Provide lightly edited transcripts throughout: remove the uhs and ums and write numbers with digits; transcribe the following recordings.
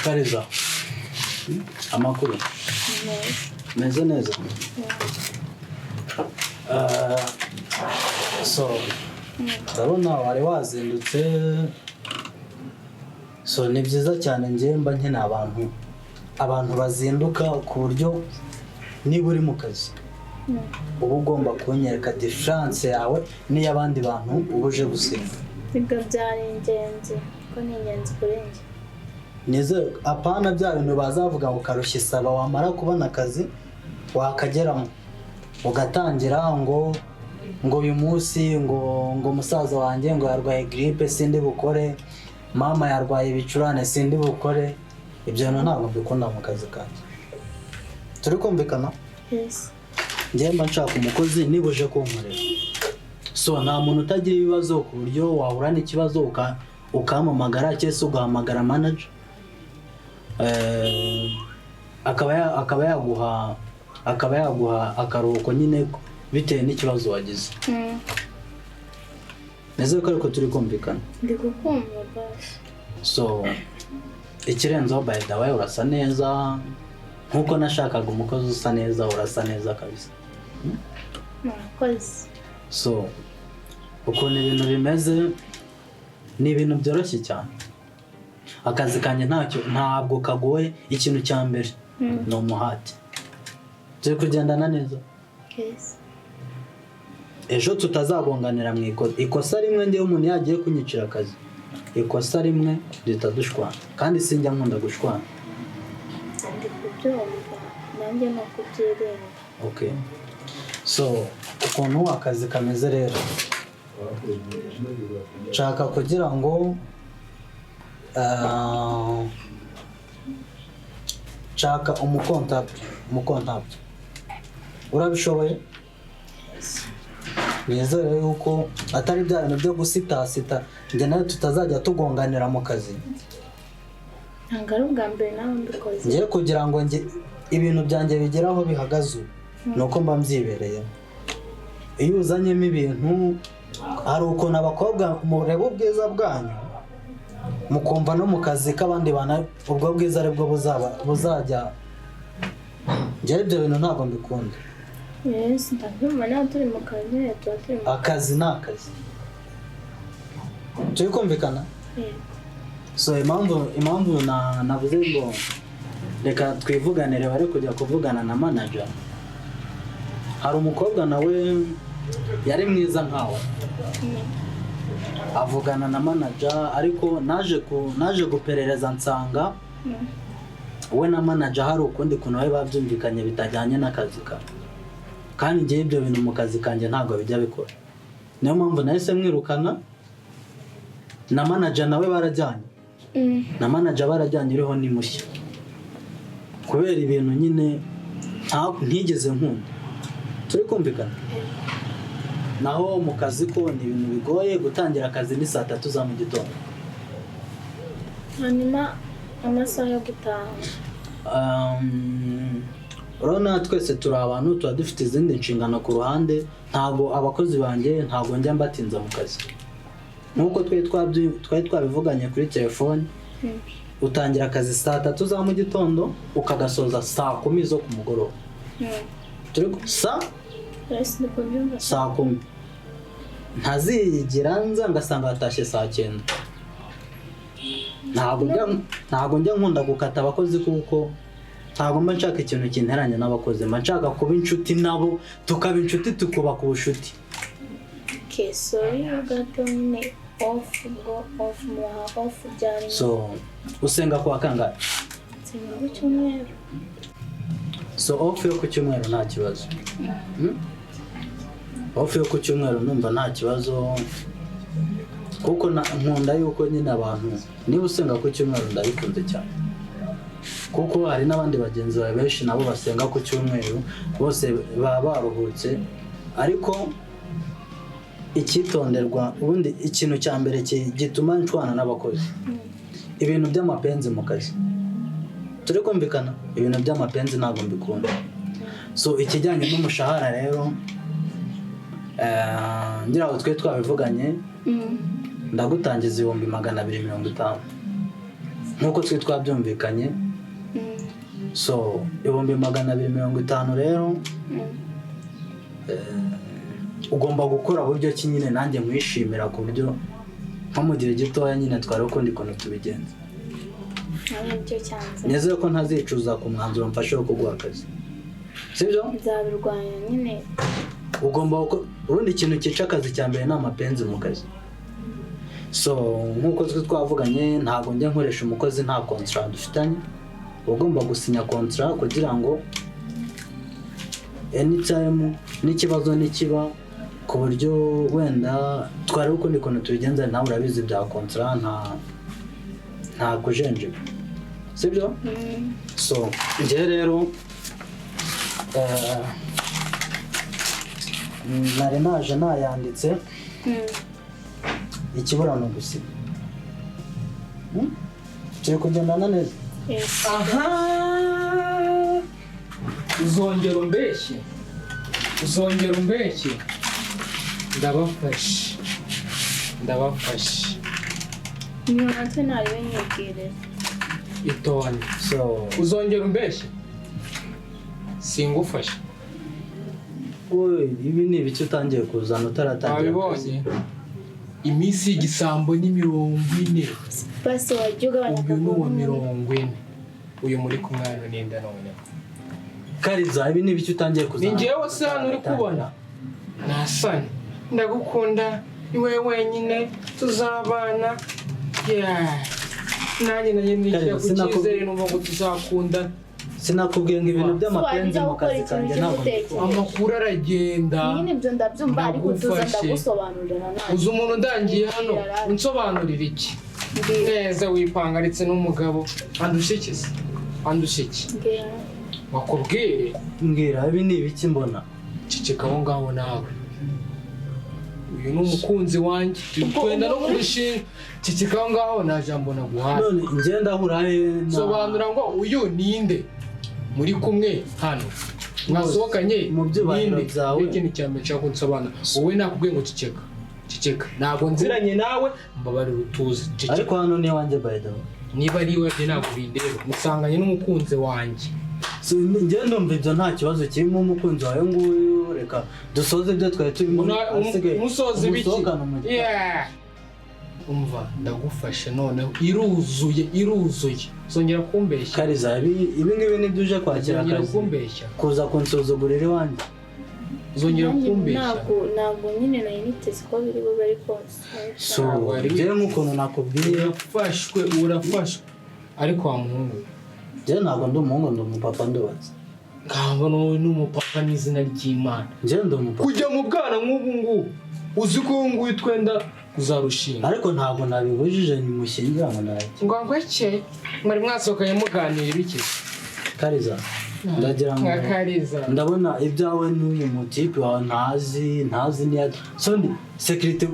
Kariza, amakuru? Meze neza. So ndabona wari wazindutse, so ni byiza cyane. Njye mba nkeneye abantu bazinduka, ku buryo niba uri mu kazi uba ugomba kunyereka différence yawe n'iy'abandi bantu uba uje gusenga. Ibyo byari ingenzi, ko ni ingenzi kuri njye. Nizere apana bya bintu bazavuga ngo karushya isaba, wamara kubona akazi wakageramo ugatangira ngo uyu munsi ngo musaza wanjye ngo yarwaye giripe, sindi bukore, mama yarwaye ibicurane, sindi bukore. Ibyo bintu ntabwo mbikunda mu kazi kanjye. Turi kumvikana? Yes. Njyewe mba nshaka umukozi niba uje kunkorera. So nta muntu utagira ibibazo, ku buryo wahura n'ikibazo ukampamagara cyangwa se ugahamagara manager, akaba yaguha akaruhuko nyine bitewe n'ikibazo wagize. Nizere ko ariko turi kumvikana. Ndi kukumva rwose. So ikirenzeho, by the way, urasa neza. Nkuko nashakaga umukozi usa neza, urasa neza kabisa. Murakoze. So ukuntu ibintu bimeze, ni ibintu byoroshye cyane. Akazi kanjye ntacyo, ntabwo kagoye. Ikintu cya mbere ni umuhate. Turi kugendana neza? Yes. Ejo tutazagonganira mu ikosa. Ikosa rimwe, ngewe umuntu yagiye kunyicira akazi, ikosa rimwe duhita dushwana, kandi sinjya nkunda gushwana. Ndi kubyumva, nanjye ni ukubyirinda. Okay, so ukuntu akazi kameze rero, nshaka kugira ngo nshaka umucomptable. Umucomptable urabishoboye? Nizere yuko atari bya bintu byo gusitasita, njye nawe tutazajya tugonganira mu kazi. Ntabwo ari ubwa mbere nawe mbikoze. Ngiye kugira ngo njye ibintu byanjye bigere aho bihagaze ubu, ni uko mba mbyibereyemo. Iyo uzanyemo ibintu, hari ukuntu abakobwa mureba ubwiza bwanyu mukumva no mu kazi k'abandi bantu ubwo bwiza aribwo buzaba buzajya. Njyewe ibyo bintu ntabwo mbikunda. Yes, ndabyumva. Nawe turi mu kazi nyine, tuba turi mu Akazi ni akazi. Turi kumvikana? Yego. So impamvu navuze ngo reka twivuganire, bari kujya kuvugana na manager, hari umukobwa nawe yari mwiza nkawe, avugana na manager, ariko naje guperereza nsanga we na manager hari ukundi kuntu bari babyumvikanye bitajyanye n'akazi kawe, kandi ngewe ibyo bintu mu kazi kanjye ntabwo bijya bikora. Niyo mpamvu nahise mwirukana. Na manager nawe barajyanye, na manager barajyanye, uriho ni mushya, kubera ibintu nyine ntigeze nkunda. Turi kumvikana? Naho mu kazi ko ni ibintu bigoye, gutangira akazi ni saa 3 za mu gitondo. Hanyuma amasaha yo gutaha? Urabona twese turi abantu, tuba dufite izindi nshingano ku ruhande. Ntabwo abakozi banjye, ntabwo njya mbatinza mu kazi. Nk'uko twari twabivuganye kuri telefone, utangira akazi saa 3 za mu gitondo, ukagasoza saa 10 zo ku mugoroba. Turi sa Yes, ndi kubyumva. Saa 10. Ntazigira nza ngasanga watashye saa 9. Ntabwo njya nkunda gukata abakozi, kuko ntabwo mba nshaka ikintu kinteranya n'abakozi. Mba nshaka kuba inshuti nabo, tukaba inshuti, tukubaka ubucuti. Okay, sorry gato nyine. Off, ubwo off, muha off ryari? So usenga kuwa kangahe? Nsenga ku cyumweru. So off yo ku cyumweru nta kibazo. Off yo ku cyumweru numva nta kibazo, kuko nkunda yuko nyine abantu, niba usenga ku cyumweru, ndabikunze cyane, kuko hari n'abandi bagenzi bawe benshi nabo basenga ku cyumweru, bose baba baruhutse. Ariko icyitonderwa, ubundi ikintu cya mbere gituma nshwana n'abakozi, ibintu by'amapenzi mu kazi. Turi kumvikana? Ibintu by'amapenzi ntabwo mbikunda. So ikijyanye n'umushahara rero, ngira ngo twe twabivuganye, ndagutangiza 250,000. Nk'uko twe twabyumvikanye. So 250,000 rero, ugomba gukora buryo ki nyine nanjye nkwishimira, ku buryo nko mu gihe gitoya nyine twari ukundi kuntu tubigenza. Nanjye nicyo cyanze. Nizere ko ntazicuza ku mwanzuro mfashe wo kuguha akazi, sibyo? Nzabirwanya nyine. Ugomba urundi ikintu cyica akazi cya mbere ni amapenzi mu kazi. So nk'uko twe twavuganye, ntabwo njya nkoresha umukozi nta contrat dufitanye. Uba ugomba gusinya contrat kugira ngo anytime n'ikibazo nikiba, ku buryo wenda twareba ukundi kuntu tubigenza. Nawe urabizi bya contrat, nta kujenjeka, sibyo? So njye rero nari naje nayanditse. Ikibura ni ugusinya. Turi kugendana neza. Yes. Aha, uzongera umbeshye, uzongera umbeshye. Ndabafashe, ndabafashe. Niyo natwe ntariwe nyibwirira. Itonde. So Uzongera umbeshye, singufashe. Wowe, ibi ni ibiki utangiye kuzana utaratangira akazi? Wabibonye, iminsi y'igisambo ni 40. Basi wajya ugabanya. Uyu ni uwa 40. Uyu muri kumwe hano n'inda noneho. Kariza, ibi ni ibiki utangiye kuzana? Ni njyewe se hano uri kubona nasani? Ndagukunda, ni wowe wenyine tuzabana. Yeah. Nanjye nishyira ku cyizere, numva ngo tuzakundana. Sinakubwiye ngo ibintu by'amapenzi Wajya mu gukora kazi ikintu kanjye ntabwo cy'umutekano. Amakuru aragenda. Nyine ibyo ndabyumva, ariko tuza Ndagufashe. ndagusobanurira nanone. Uzi umuntu undangiye hano? Unsobanurira iki? Neza wipangaritse n'umugabo andusha iki se? Andusha iki? Mbwira. Bakubwire. Mbwira, ibi ni ibiki mbona? Ceceka aho ngaho nawe. Uyu ni umukunzi wanjye, twenda no kurushinga. Ceceka aho ngaho, nta jambo naguhaye. None njye ndahura he na Sobanura ngo uyu ninde muri kumwe hano mwasohokanye? Mu byubahiro Ninde? byawe. Nicyo kintu cya mbere nshaka kunsobanura. Wowe nakubwiye ngo ceceka, ceceka, ntabwo nziranye nawe, mbabarira utuze, ceceka. Ariko hano ni iwanjye, by the way. Niba ari iwawe ntabwo bindeba, musanganye n'umukunzi wanjye. So, njye ndumva ibyo nta kibazo kirimo. Umukunzi wawe nguyu, reka dusoze ibyo twari turimo. Ahasigaye Musoza ibiki? umusohokane umujyi. Yeah. Umva, ndagufashe noneho, iruzuye, iruzuye. Zongera kumbeshya. Kariza, ibi ngibi nibyo uje kwakira Zongera akazi? kumbeshya. Kuza kunsuzugurira iwanjye? Zongera Nanjye kumbeshya. ntabwo nyine nari niteze ko biri bube, ariko So Ntabwo ari- njyewe nk'ukuntu nakubwiye. Urafashwe, urafashwe, ariko wa muhungu. Njyewe ntabwo ndi umuhungu, ndi umupapa ndubatse. Ngamba n'ubu ni umupapa n'izina ry'Imana. Njyewe ndi umupapa. Kujya mu bwana nk'ubu ngubu, uzi ko ubu ngubu twenda kuzarushinga? Ariko ntabwo nabibujije, nimushyingira ngo ntabwo. Ngo ngweke mwari mwasohokanye muganira ibiki? Kariza, ndagira ngo Nka Kariza. Ndabona ibyawe n'uyu mutipe wawe ntazi niya so ndi sécurité.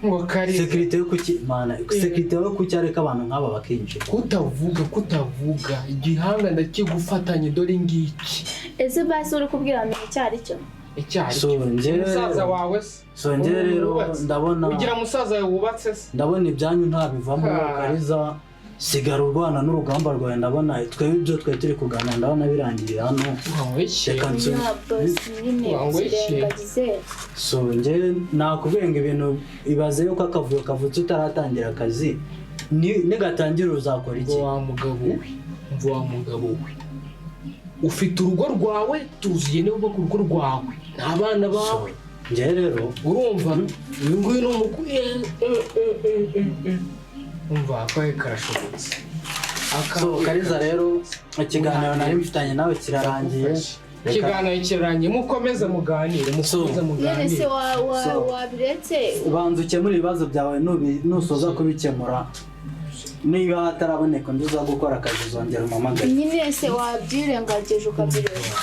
Ngo Kariza. Sécurité yo kuki mana, sécurité yo kuki areka abantu nk'aba bakinjira? Kutavuga, kutavuga, igihanga ndakigufatanye, dore ngiki. Ese basi uri kubwira menya icyo ari cyo? Icyaha. So njyewe Umusaza wawe se? So njyewe Umuntu rero wubatse. ndabona Ugira musaza wawe wubatse se? Ndabona ibyanyu ntabivamo. Ah. Kariza, sigara urwana n'urugamba rwawe. Ndabona twebwe ibyo twari turi kuganira, ndabona birangiriye hano. Ngo iki? Reka Ya bosi nyine. Wangwa iki? Ukirengagize. So njye nakubwiye ngo ibintu, ibaze yuko akavuyo kavutse utaratangira akazi. Nigatangira uzakora iki? Ngo wa mugabo we, ngo wa mugabo we, ufite urugo rwawe, tuziye niba ku rugo rwawe n'abana bawe. Njye rero Urumva, uyu nguyu ni umva, akawe karashobotse. So Kariza rero, ikiganiro nari mfitanye nawe kirarangiye. Ikiganiro kirarangiye, mukomeze muganire, mukomeze None se muganire. Wabiretse? Banza ukemure ibibazo byawe. Nusoza kubikemura, niba hataraboneka undi uza gukora akazi, uzongera umpamagare. Nyine se wabyirengagije ukabireba?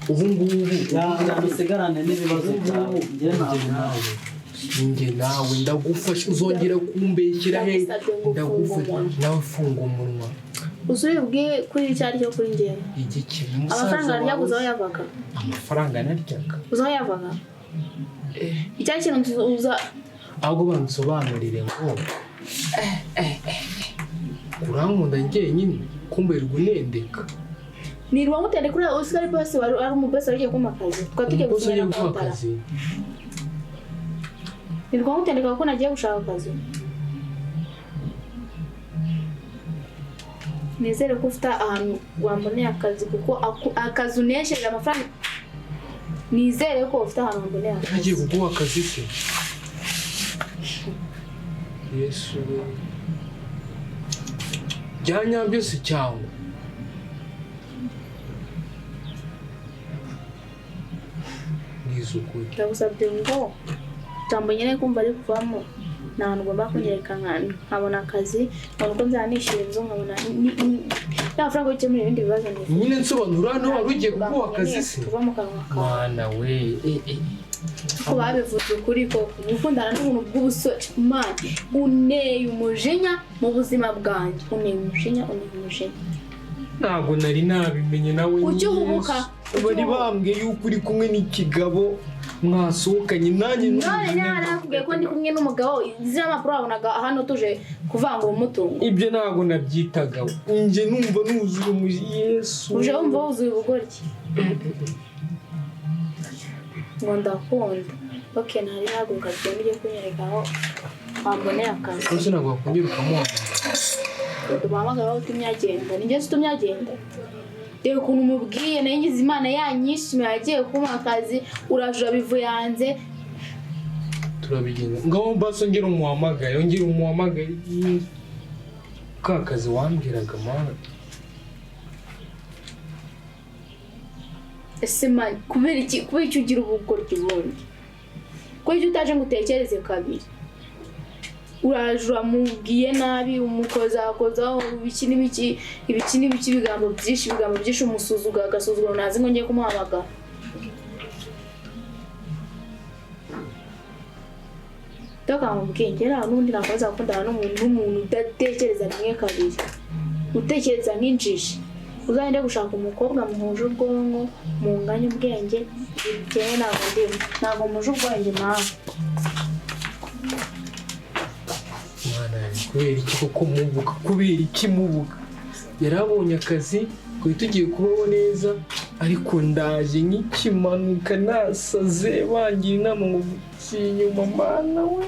Ubu ngubu Yangana usigarane n'ibibazo byawe, njye ntabwo nawe, njye nawe ndagufasha. Uzongera kumbeshyira he? Ndagusabye ngo ufunge Ndagufasha. umunwa. Nawe funga umunwa. Usubibwe kuri icyo ari cyo kuri njyewe. Igiki? Amafaranga naryaga, uzi aho yavaga? Amafaranga naryaga? Uzi aho yavaga? Icyo kintu uza Ahubwo bansobanurire ngo Urankunda njyenyine kumberwa unendeka. Nirwa ngutende kuri Oscar boss wari ari umuboss wagiye kumpa akazi. Twari tugiye Umuboss ugiye gusinyana guha kontara. akazi. Nirwa ngutendeka kuko nagiye gushaka akazi. Nizere ko ufite ahantu wamboneye akazi kuko akazi unesheje amafaranga. Nizere ko ufite ahantu wamboneye akazi. Nagiye kuguha akazi se. Yesu we. Bya nyabyo se cyangwa? Nizukuri. Ndagusabye ngo ijambo nyine kumva ari kuvamo ni ahantu ugomba kunyereka nkabona akazi, nkabona uko nzanishyura inzu, nkabona n'amafaranga yo gukemura ibindi bibazo nifuza. Nyine nsobanura hano wari ugiye kuguha akazi se? Tuva mu kanwa kawe. Mana we. Ko babivuze ukuri ko gukundana n'ubuntu bw'ubusore man uneye umujinya mu buzima bwanjye, uneye umujinya, uneye umujinya. Ntabwo nari nabimenye nawe. Ujye uhubuka. Bari bambwiye yuko uri kumwe n'ikigabo mwasohokanye nanjye None nyamara nakubwiye ko ndi kumwe n'umugabo, ziriya mpapuro wabonaga hano tuje kuvangura umutungo. Ibyo ntabwo nabyitagaho. Njye numva nuzuye umujinya. Yesu. Uje wumva wuzuye ubugoryi. Ngo ndakunda. Okay, ntari haguruka tugende ujye kunyereka aho wamboneye akazi. Rwose ntabwo wakongera ukamuhamagara. Umuhamagara aho utumye agenda. Ni njye se utumye agenda? Reba ukuntu umubwiye, nayo ngize Imana yanyishimiye agiye kumpa akazi, uraje urabivuye hanze. Turabigenza. Ngaho mbase ongera umuhamagare, ongera umuhamagare. Ka kazi wambwiraga mana. Ese man, kubera iki ugira ubugoryi bundi? Kubera iki utaje ngo utekereze kabiri? Uraje uramubwiye nabi, umukozakozaho ibiki n'ibiki, ibiki n'ibiki, ibigambo byinshi, ibigambo byinshi, umusuzugura agasuzuguro, ntazi ngo ngiye kumuhamagara. Ndakamubwiye njye nta n'undi nakomeza gukundana n'umuntu udatekereza rimwe kabiri, utekereza nk'injiji. Uzagende gushaka umukobwa muhuje ubwonko, munganye ubwenge, njyewe ntabwo ndimo, ntabwo muje ubwenge nawe. Mwana kubera iki koko mubuka, kubera iki mubuka? Yarabonye akazi, twari tugiye kubaho neza, ariko ndaje nkikimanuka nasaze bangira inama ngo inyuma mana we.